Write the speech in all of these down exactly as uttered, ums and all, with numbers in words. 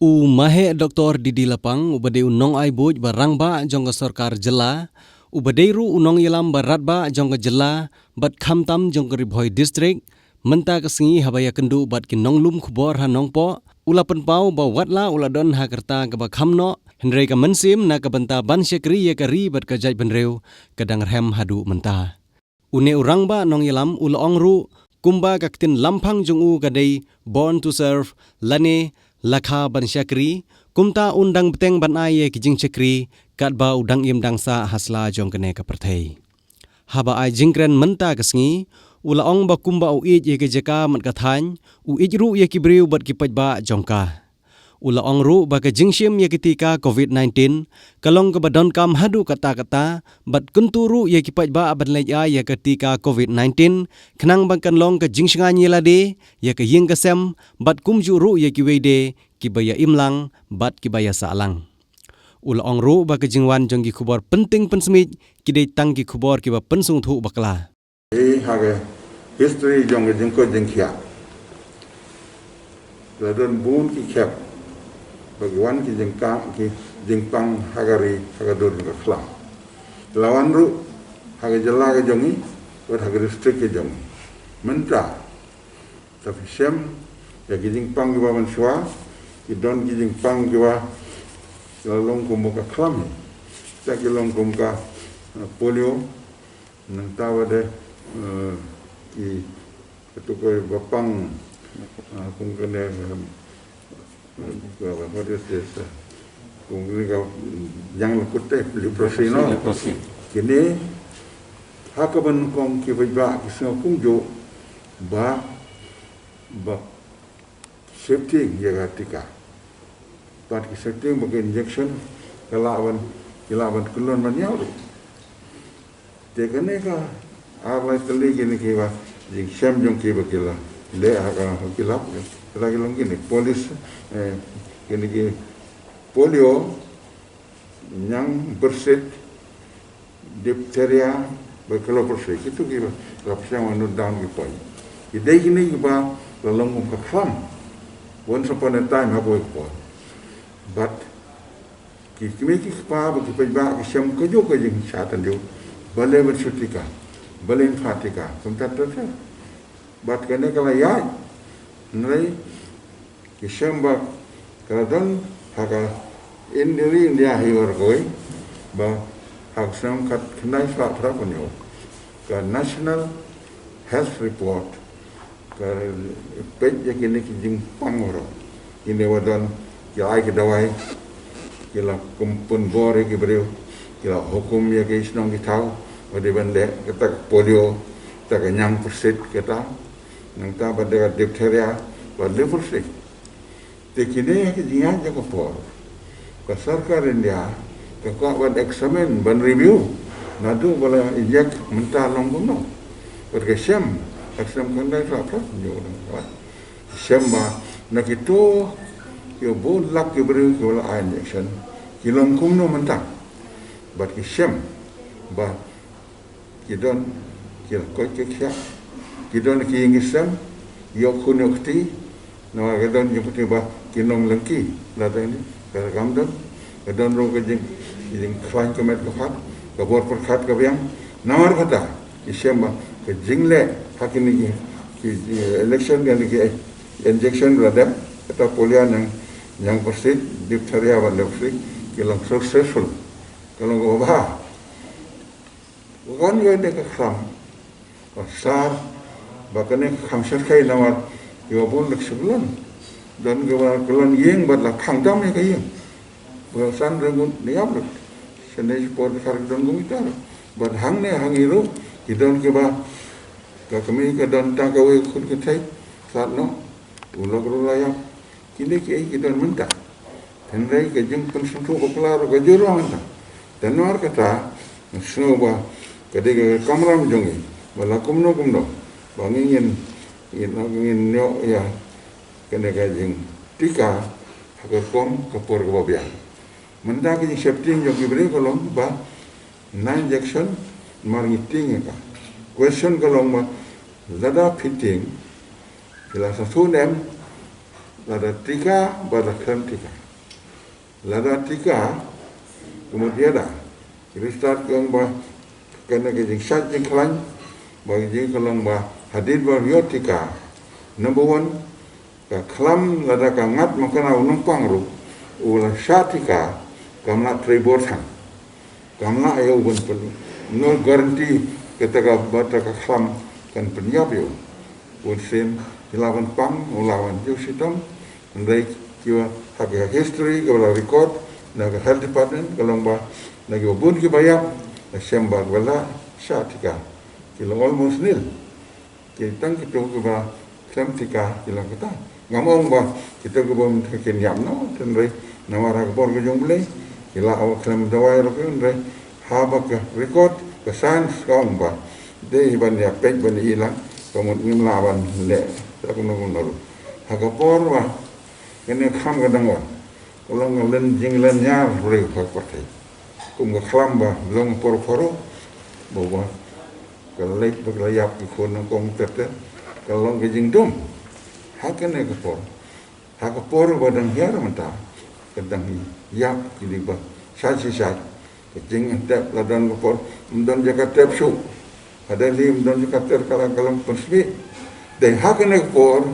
U Maheh Doktor D D Lapang, uba dei u nongai buit ba rangbah jong ka sorkar jylla, uba dei ruh u nongïalam ba radbah jong ka jylla bad khamtam jong ka Ri Bhoi District, mynta ka sngi haba ïakynduh bad ki nonglum khubor ha Nongpoh, u la pynpaw ba watla u la don ha ka rta kaba kham noh, hynrei ka mynsiem na ka bynta ban shakri ïa ka ri bad ka jaitbynriew ka dang rhem haduh mynta. Une u rangbah nongïalam u la ong ruh, kumba ka ktien lamphang jong u ka dei born to serve, lane lakha ban shakri, kumta un dang bteng ban ai ïa ki jingshakri katba u dang im dang sah ha sla jong kane ka pyrthei. Haba ai jingkren mynta ka sngi, u la ong ba kumba u ïeit ïa ka jaka bad ka thaiñ, u ïeit ruh ïa ki briew bad ki paidbah jong ka. U la ong ruh ba ka jingshim ïa ki tika covid nineteen ka long kaba donkam haduh katta katta, bad kyntu ruh ïa ki paidbah ban leit ai ïa ka tika covid nineteen, khnang ba kan long ka jingshngaiñ ïa lade, ïa ka ïing ka sem, bad kumjuh ruh ïa kiwei de kiba ïa im lang bad kiba ïa sah lang. U la ong ruh ba ka jingwan jong ki khubor pynting pynsmit ki dei tang ki khubor kiba pynsngewthuh bakla. Ei, ha ka history jong ka jingkoit jingkhiah, la don bun ki khep ba ki wan ki jingkam, ki jingpang ha ka ri, ha ka dur ka khlam. La wan ruh ha ka jylla ka jong ngi, bad ha ka district ka jong ngi. Mynta, ta phi shem ïa ki jingpang kiba mynshuwa, ki don ki jingpang kiba la long kum ka khlam hi. Ta ki long kum ka, eh, polio, nangta bad, eh, ki, katu ka ba pang, eh, kum kane, eh, what is this, eh, kum kane ka, mm, ïa la kut te, leprosy, no? Leprosy. Kine, ha kaba nyngkong ki paidbah ki sngew kumjuh ba, ba sheptieng ïa ka tika. Bad ki sheptieng ba ka injection ka lah ban, ki lah ban kyllon ban ïaw ruh. Te kane ka ar lai tylli kine kiba jingshem jong ki ba ki la leh ha ka, ki la, ki la, ki long kine police, eh, kine ki polio, ñiang byrsit, diphtheria, bad ka leprosy, kitu kiba la pyrshang ban nud down ki poi. Ki dei kine kiba la long kum ka khlam once upon a time ha kawei ka por. Bad ki kmie ki kpa bad ki paidbah ki shem kajuh ka jingshah tynjuh, balei ban shu tika, balei ban phah tika, kumta ter ter. Bad kane ka la ïaid, hynrei ki shem ba ka la don ha ka India, India hi war kawei, ba ha ka snem khatkhyndai spah phra phew hynñiew, ka National Health Report ka peit ïa kine ki jingpang waroh. Kine ba don, ki ai ki dawai, ki la kum pynbor ïa ki briew, ki la hukum ïa ki shnong ki thaw ba dei ban leh, kata ka polio, kata ka ñiang pyrsit, kata, nangta bad ka diphtheria bad leprosy. Te kine ki jingïaid jong ka por, ka sorkar India ka kwah ban examine, ban review, naduh ba la inject mynta long kumno. Bad ka shem, ka shem khyndai spah phra phew hynñiew, shem ba na kito kiba bun lak ki briew kiba la ai injection, ki long kumno mynta. Bad ki shem ba ki don ki la koit ki khiah, ki don ki ïing ki sem, ïoh khun ïoh kti, namar ka don jingpyni ba ki nonglyngkhi, la don ni, ka kam don, ka don ruh ka jing, ka jingkhlaiñ ka met ka phad, ka bor pyrkhat ka biang, namar kata ki shem ba ka jingleh ha kine ki, ki, ki election, kine ki injection la dep, kata polio, ñiang, ñiang pyrsit, diphtheria bad leprosy, ki long successful. Ka long kaba bha. Wan ïa kane ka khlam, ka sar, ba kane ka kham shyrkhei namar kiba bun la shu kyllon. Don kiba kyllon ïing bad la khang tam ïa ka ïing. Ba san re ngut ne ïap lut. Shane shipor ki sar ki don kumta. Bad hangne hangi ruh ki don kiba, ka kmie ka don tang kawei khun kynthei, sat noh, u lok ruh la ïap. Kine kiei ki don mynta. Hynrei ka jingpynsngewthuh bakla ruh ka jur ruh mynta. Te namar kata, nga sngew ba ka dei ka kamram jong ngi ba la kumno kumno ba ngin, ngin, ngin, ngin ïoh ïa kane ka jingtika ha ka rukom ka por kaba biang. Mynta ka jingsheptieng jong ki briew ka long ba nine injection, namar ngi tieng ïa ka. Question ka long ba lada phi tieng, phi la sngewthuh ne em Lada tika bad la khlem tika. Lada tika, ka mut ïada. Ki riewstad ki ong ba kane ka jingshait jingkhlaiñ ba ka jingkhlaiñ ba hadien ba ïoh tika. Number one, ka khlam lada ka ngat ma kane u nongpang ruh u la shah tika, kam lah trei bor than. Kam lah ïa u ban pyn, no guarantee kata ka, ba kata ka khlam kan pynïap ïa u. Bun sien ki lah ban pang, u lah ban ïoh shitom. Hynrei kiba ha ka history kaba la record na ka health department ka long ba na kiba bun kiba ïap, na shem ba kiba la shah tika ki long almost nil. Ki tang kito kiba khlem tika ki long kata. Ngam ong ba kito kiba ym tika kin ïap noh, hynrei namar ha ka bor ka jong U Blei ki lah ban khlem dawai ruh ki, hynrei haba ka record ka science ka ong ba dei ban ïa peit ban ïa i lang, ka mut ngim lah ban leh da kumno kumno ruh. Ha ka por ba kane ka kham ka dang wan, ka long ka len, jinglen ñiar briew ha ka pyrthei. Kum ka khlam ba long por poro, ba ba ka leit ba ka la ïap ki khun nyngkong ter ter, ka long ka jingdum. Ha kane ka por, ha ka por ba dang hiar mynta, ka dang ïap kine ba shait shait shait. Ka jingtep la don ka por, ym don jaka tep shuh. Ha Delhi ym don jaka tep, ka la ka long pynsmit. Dei ha kane ka por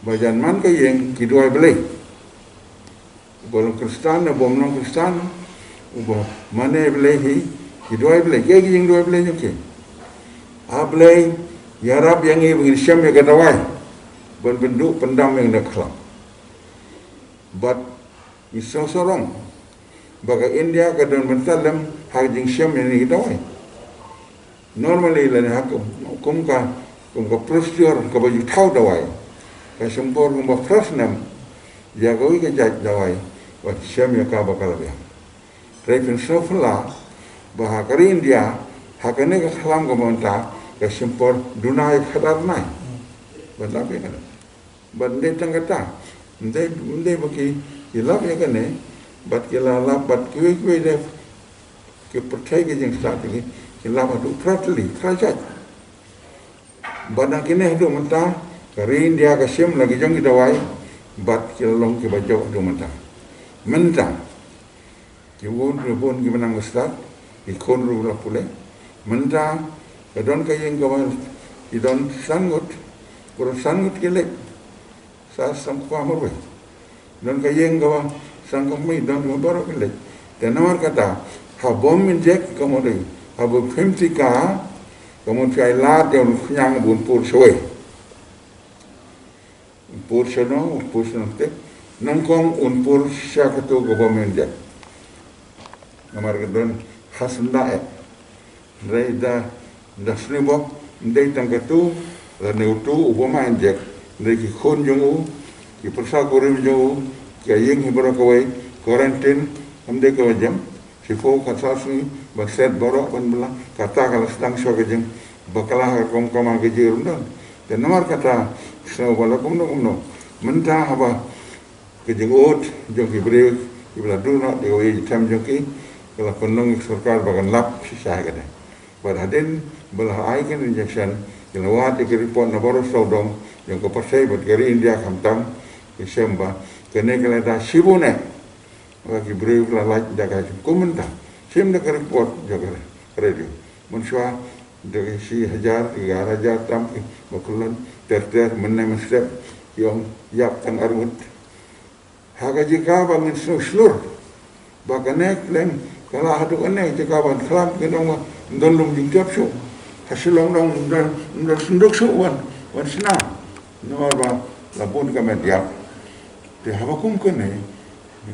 ba jan man ka ïing ki duwai Blei. Uba long Khristan, uba ym long Khristan, uba mane Blei hi, ki duwai Blei. Kaei ka jingduwai Blei jong ki? A Blei, ïarap ïa ngi ba ngin shem ïa ka dawai ban pynduh pyndam ïa kane ka khlam. Bad ngi sngewsarong ba ka India ka don bynta lem ha ka jingshem ïa kine ki dawai. Normally lane ha kum, kum ka, kum ka procedure kaba ju thaw dawai, ka sngewbha kumba phra snem ïa kawei ka jait dawai ba shem ïa ka ba ka la biang. Hynrei pynsngewphylla ba ha ka ri India, ha kane ka khlam ka mynta, ka sngewbha duna ïa ka khadar nai. Ba la biang kane. Bad ym dei tang kata, ym dei, ym dei ba ki, ki lap ïa kane, bad ki la lap bad kiwei kiwei de ki pyrthei ki jingstad ki, ki lap haduh phra tylli, phra jait. Bad na kine haduh mynta ka ri India ka shim la ki jong ki dawai, bad ki la long kiba jop haduh mynta. Mynta ki bun, ki bun kiba nang ba stad, ki khun ruh la pule. Mynta ka don ka ïing kaba ki don san ngut, baroh san ngut ki leit. Sa sngewkmen marwei. Don ka ïing kaba sngewkmen, don kaba baroh ki leit. Te namar kata, haba ym inject ka mut dei, haba phim tika ka mut phi ai lad ïa u khñiang bun pur shawei. Un pur shano, un pur shano te. Nyngkong un pur sha katu kaba ym inject. Namar ka don ha syndah eh. Hynrei da, da sni bok, ym dei tang katu, lane utu uba ym inject. Hynrei ki khun jong u, ki pyrsa kurim jong u, ki ïing hi baroh kawei, quarantine, ym dei kaba jem. Shiphew ka sa sngi ba set baroh ban bylla, kata ka la sdang shuwa ka jingbakla ha ka rukom kamai ka jingïarap. Te namar kata, sngew ba la kumno kumno. Mynta haba ka jingud jong ki briew kiba la duh noh da kawei ka jingthem jong ki, ka la pynlong ïa ka sorkar ba kan lap shisha ïa kane. Bad hadien ba la ai kane ka injection, ki la wad ïa ka report na baroh sawdong jong ka pyrthei bad ka ri India khamtam, ki shem ba kane ka la da shibun eh. Ba ki briew ki la lait da ka jingkmen, tang shim da ka report jong ka radio. Mynshuwa da ka shi hajar, ki ar hajar tam kiba kyllon ter ter, mynne mynstep ki ong ïap tang arngut. Ha ka jaka ba ngin sngewshlur ba kane ka pleng ka la haduh kane ka jaka ban khlam, ki ong ba ym don lum jingtep shuh. Ha Shillong dang ym don, ym don synduk shuh wan, wan shna. Namar ba la bun ka met ïap. Te haba kum kane,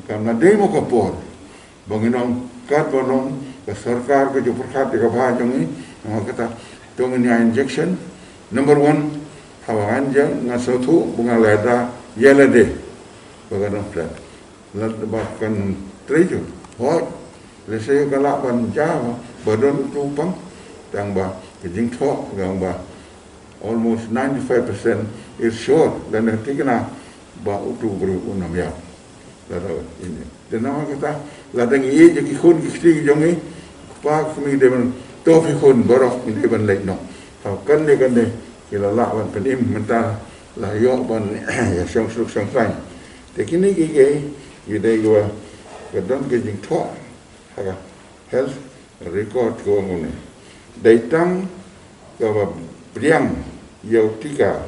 kam la dei mo ka por ba ngin ong katba long ka sorkar ka ju pyrkhat ïa ka bha jong ngi, namar kata to ngin ïa injection. Number one, haba ngan ïa, nga sngewthuh ba nga la da ïa lade ba ka dang plet. Lada ba kan trei ju, hooid, lehse ka lah ban jia ba don utu u pang, tang ba ka jingthoh ka ong ba almost ninety-five percent is sure, lane thikna ba utu u briew un ym ïap. Lada ine. Te namar kata, lada ngi ïeit ïa ki khun ki kti jong ngi, kpa kmie dei ban, to phi khun baroh ngi dei ban leit noh. Haba kane kane ki la lah ban pynim, mynta la ïoh ban ïa shong suk shong khlaiñ. Te kine ki, ki, ki dei ki ba ka don ka jingthoh ha ka health record ka ong une. Dei tang ka ba pdiang ïa u tika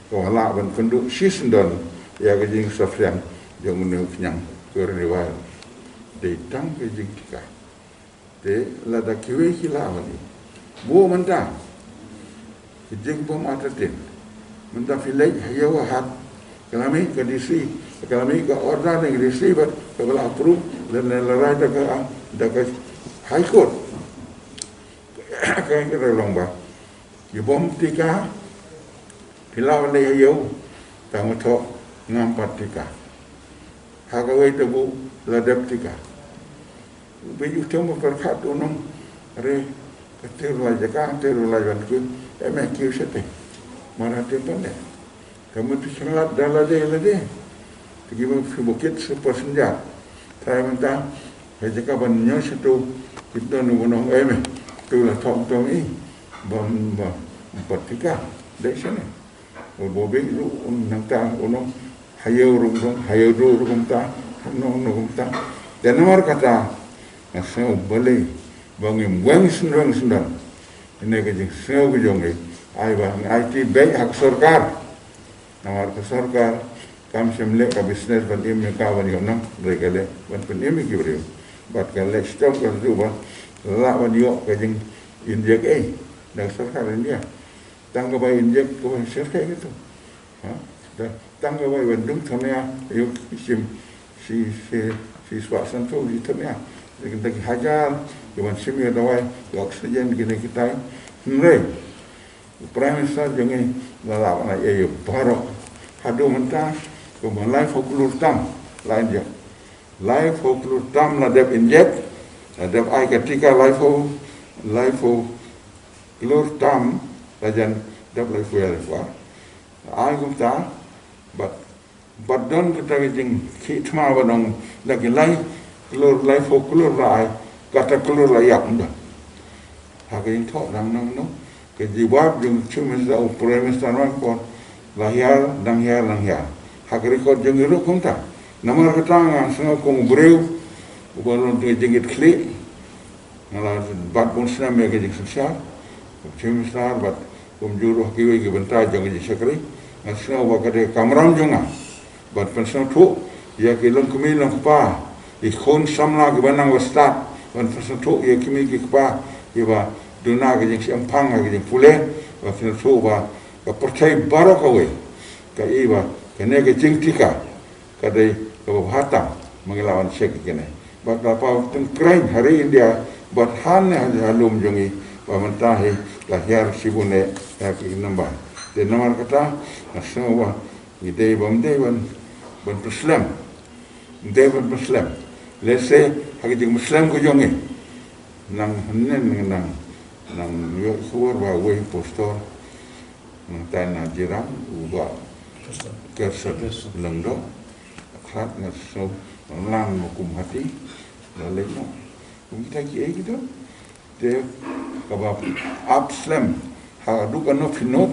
ka ba lah ban kynduh shisyndon ïa ka jingsaphriang jong une u khñiang coronavirus. Dei tang ka jingtika. Te lada kiwei ki lah ban i, bun mynta ki jingbym artatien. Mynta phi leit ha ïew ha hat, ka la mih ka D C, ka la mih ka order na ka D C bad ka ba la approve lane la rai da ka, da ka High Court. Ka ka long ba ki bym tika, phi lah ban leit ha ïew, tang ma thoh ngam pat tika. Ha kawei tabu la dep tika. Ba ïoh tang ba pyrkhat u nong re, ka te ruh la jaka, te ruh la jan ku, em, eh, kiew shatei. Mara te pande. Ka mut tu shngat da lade lade. Te ki ba phi bukit su passenger. Trai mynta ha jaka ban ñiew shatu, ki don u nong, em, eh, tu la thok tong i. Bam, bam, pat tika. Dei shane. Ba bobing ruh un nangta, u nong ha ïew ruh dong, ha ïew ruh ruh kumta, ha nong ruh kumta. Te namar kata nga sngew balei ba ngim weng sendang sendang. Ine ka jingsngew ka jong ngi, ai ba ngi aiti beit ha ka sorkar. Namar ka sorkar kam shym leh ka business ban im ïa ka ban ïoh nong, hynrei ka leh ban pynim ïa ki briew. Bad ka leh shitom ka ruh ba lah ban ïoh ka jinginjek ei na ka sorkar India. Tang ka bai injek ka bai syrkhei ka tu. Ha? Da, tang ka bai ban dung thamia, ayu, shim, shi, shi, shi spah sanphew shi thamia. Da ki hajar, ki ban shim ïa dawai, ïa oxygen, kine kitai. Hynrei u Prime Minister jong ngi la lah ban ai ïa baroh. Haduh mynta kumba laiphew klur tam la injek. Laiphew klur tam la dep injek, la dep ai ka tika laiphew, laiphew klur tam, la jan dep laiphew ïa laiphew ar. Ai kumta, bad, bad don kata ka jingkhih thma ba nong, da ki lai klur, laiphew klur la ai, kata klur la ïap ynda. Ha ka jingthoh dang nang no, ka jubab jong u Chief Minister, u Prime Minister, man ko, la hiar, dang hiar, dang hiar. Ha ka record jong ngi ruh kumta. Namar kata nga sngew kum u briew uba long jingit khlieh. Nga la bat bun snem ïa ka jingsynshar, kum Chief Minister bad kumjuh ruh ha kiwei ki bynta jong ka jingshakri. Nga sngew ba ka dei ka kamram jong nga ban pynsngewthuh ïa ki longkmie longkpa, ki khun samla kiba nang ba stad, ban pynsngewthuh ïa ki kmie ki kpa kiba duna ka jingshemphang ha ka jingpule, ban pynsngewthuh ba ka pyrthei baroh kawei ka i ba kane ka jingtika ka dei kaba bha tam, ma ngi la wan check ïa kane. Bad la paw tyngkreiñ ha ri India bad ha ne ha lum jong ngi ba mynta hi la hiar shibun eh ha ki nambar. Te namar kata nga sngew ba ngi dei bym dei ban, ban pynslem. Dei ban pynslem. Lehse ha ka jingpynslem ka jong ngi, nang hynnin nang, nang ïoh khubor ba wei pastor nangta na Jirang, u Bah Gerson Lyngdoh. Khlad nga sngew nang lang ma kum hati la leit noh. Kum kita kiei kita. Te kaba ap slem haduh kano pynot,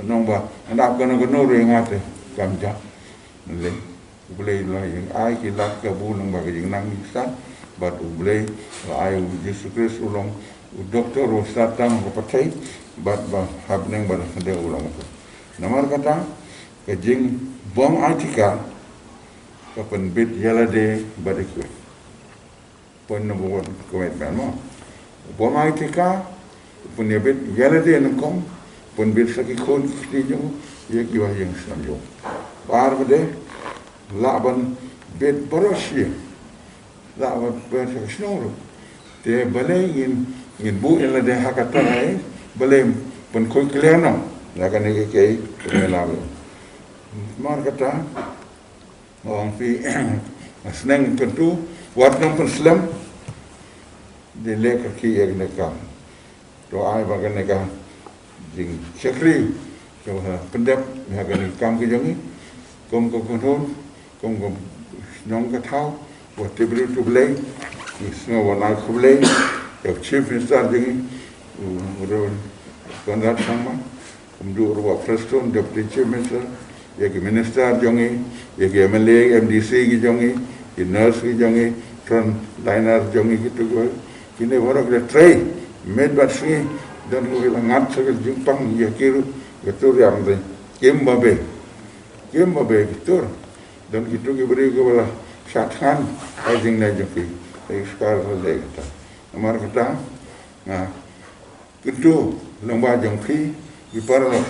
nong ba ngan ap kano kano ruh ïa nga te kam jah. Lei, U Blei la ïeng ai ki lad kabu nang ba ka jingnang ngi stad, bad U Blei la ai U Jisu Khrist u long u doktor u stad tam ka pyrthei, bad ba ha bneng bad ha bneng u long u. Namar kata ka jingbym ai tika ka pynbit ïa lade bad ïa kiwei. Point number one, commitment mo. Bym ai tika, pynïabit ïa lade nyngkong, pynbit sa ki khun ki kti jong u, ïa kiba ïeng snem jong u. Ba ar ba de, lah ban bit baroh shi, lah ban bit sa ki shnong ruh. Te balei ngin, ngin buh ïa lade ha kata, balei pynkhuid clear noh. Ïa kane ka kiei, kane la. Namar kata, Ong phi, sneng kyntu, wat nang pynslem, dei leh kyrkieh ïa kane ka kam. To ai ba kane ka jingshakri, to ha pyndep, ha kane ka kam ka jong ngi, kum ka kynhun, kum ka shnong ka thaw, wat tip briew to Blei, ngi sngew wan ai khublei, ïa u Chief Minister jong ngi, u Reverend Conrad Sangma, Kumjuh ruh Prestone, Deputy Chief Minister, ïa ki minister jong ngi, ïa ki M L A, M D C ki jong ngi, ki nurse ki jong ngi, frontliner jong ngi, kitu kiwei. Kine baroh ki la trei miet bad sngi, don kiwei la ngat sa ka jingpang ïa ki ruh, ka tur ïa ki. Kim ba beh, kim ba beh ki tur. Don kitu ki briew kiba la shah thngan ha ka jingleh jong ki. Te ka sorkar la leh kata. Namar kata, nga kyntu lyngba jong phi ki paralok,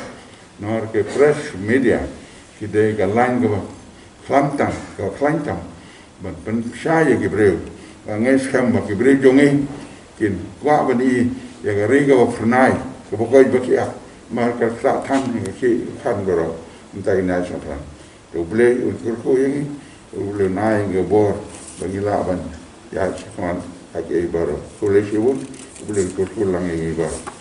namar ka press media ki dei ka lain kaba khlaiñ tam, kaba khlaiñ tam ban pynshai ïa ki briew. Ba ngi skhem ba ki briew jong ngi kin kwah ban ïohi ïa ka ri kaba phyrnai, kaba koit ba khiah. Namar ka shah thngan ïa ka khih ka khan baroh. Mynta ki nai shaphrang. Te U Blei un kyrkhu ïa ngi, U Blei un ai ïa ngi ka bor ba ngi lah ban ïaid shakhmat ha kiei baroh. Khublei shibun, U Blei un kyrkhu lang ïa ngi baroh.